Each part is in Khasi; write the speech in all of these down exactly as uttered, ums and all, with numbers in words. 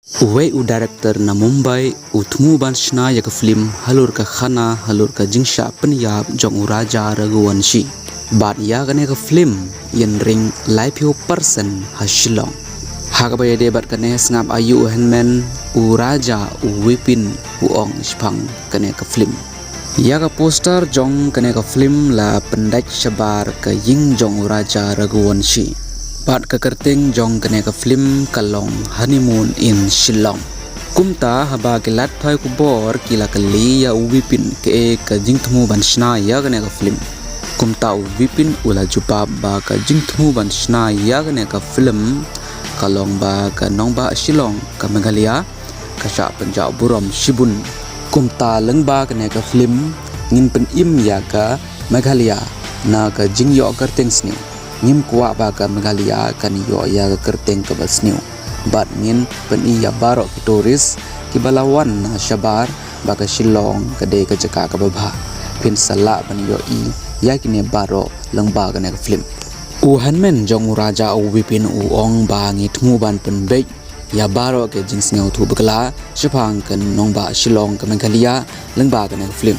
Uwei u director na Mumbai u thmu ban shna ïa ka film halor ka khana halor ka jingshah pynïap jong u Raja Raghuvanshi. Bad ïa kane ka film ïeng ring laiphew percent ha Shillong. Ha kaba ïadei bad kane sngap aïu u hynmen u Raja u Vipin u ong shaphang kane ka film. Ïa ka poster jong kane ka film la pyndait shabar ka ïing jong u Raja Raghuvanshi. Bad ka kyrteng jong kane ka film ka long Honeymoon in Shillong. Kumta haba ki lad pathai khubor ki la kylli ïa u Vipin kaei ka jingthmu ban shna ïa kane ka film. Kumta u Vipin u la jubab ba ka jingthmu ban shna ïa kane ka film ka long ba ka nongbah Shillong ka Meghalaya ka shah pynjah burom shibun. Kumta lyngba kane ka film ngin pynim ïa ka Meghalaya na ka jingïoh kyrteng sniew. Ngim kwah ba ka Meghalaya kan ïoh ïa ka kyrteng kaba sniew. Bad ngin pyni ïa baroh ki tourist kiba la wan na shabar ba ka Shillong ka dei ka jaka kaba bha. Phin sa lah ban ïohi ïa kine baroh lyngba kane ka film. U hynmen jong u Raja u Vipin u ong ba ngi thmu ban pynbeit ïa baroh ki jingsngewthuh bakla shaphang ka nongbah Shillong ka Meghalaya lyngba kane ka film.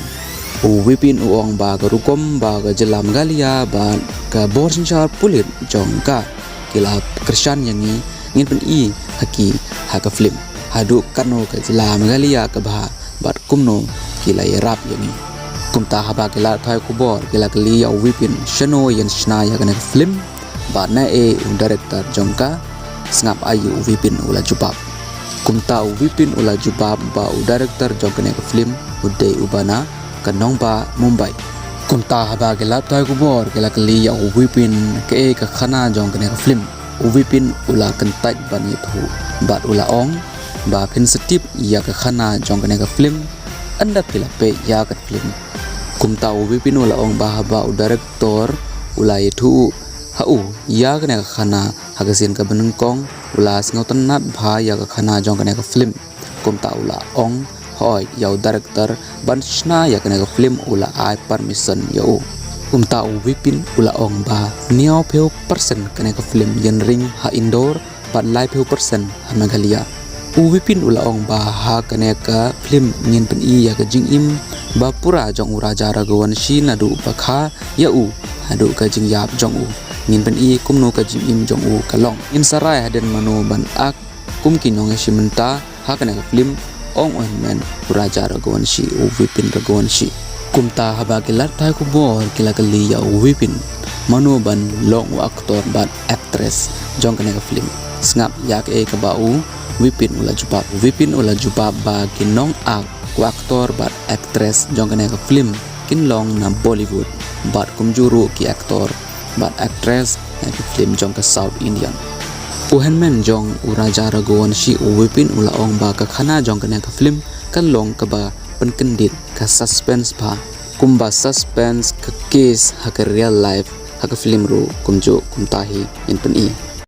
U Vipin u ong ba ka rukom ba ka jylla Meghalaya bad ka bor synshar pulit jong ka ki la kyrshan ïa ngi ngin pyni ha ki ha ka film. Haduh katno ka jylla Meghalaya ka bha bad kumno ki la ïarap ïa ngi. Kumta haba ki lad pathai khubor ki la kylli ïa u Vipin shano ïeng shna ïa kane ka film bad naei u director jong ka, sngap aïu u Vipin u la jubab. Kumta u Vipin u la jubab ba u director jong kane ka film u dei uba na ka nongbah Mumbai. Kumta haba ki lad pathai khubor ki la kylli ïa u Vipin kaei ka khana jong kane ka film. U Vipin u la kyntait ban ïathuh bad u la ong ba phin sa tip ïa ka khana jong kane ka film ynda phi la peit ïa ka film. Kumta u Vipin u la ong ba haba u director u la ïathuh ha u ïa kane ka khana ha ka sien kaba nyngkong u la sngewtynnat bha ïa ka khana jong kane ka film. Kumta u la ong hooid ïa u director ban shna ïa kane ka film u la ai permission ïa u. Kumta u Vipin u la ong ba hynñiewphew percent kane ka film ïeng ring ha Indore bad laiphew percent ha Meghalaya. U Vipin u la ong ba ha kane ka film ngin pyni ïa ka jingim ba pura jong u Raja Raghuvanshi naduh ba kha ïa u haduh ka jingïap jong u. Ngin pyni kumno ka jingim jong u ka long. Ngin sa rai hadien mano ban ak kum ki nongïashim bynta ha kane ka film, ong u hynmen u Raja Raghuvanshi u Vipin Raghuvanshi. Kumta haba ki lad pathai khubor ki la kylli ïa u Vipin mano ban long u actor bad actress jong kane ka film. Sngap ïa kaei kaba u Vipin u la jubab. U Vipin u la jubab ba ki nong ak u actor bad actress jong kane ka film kin long na Bollywood bad kumjuh ruh ki actor bad actress na ki film jong ka South Indian. U hynmen jong u Raja Raghuvanshi u Vipin u la ong ba ka khana jong kane ka film kan long kaba pynkyndit ka suspense bha. Kumba suspense ka case ha ka real life ha ka film ruh kumjuh kumta hi ngin pyni.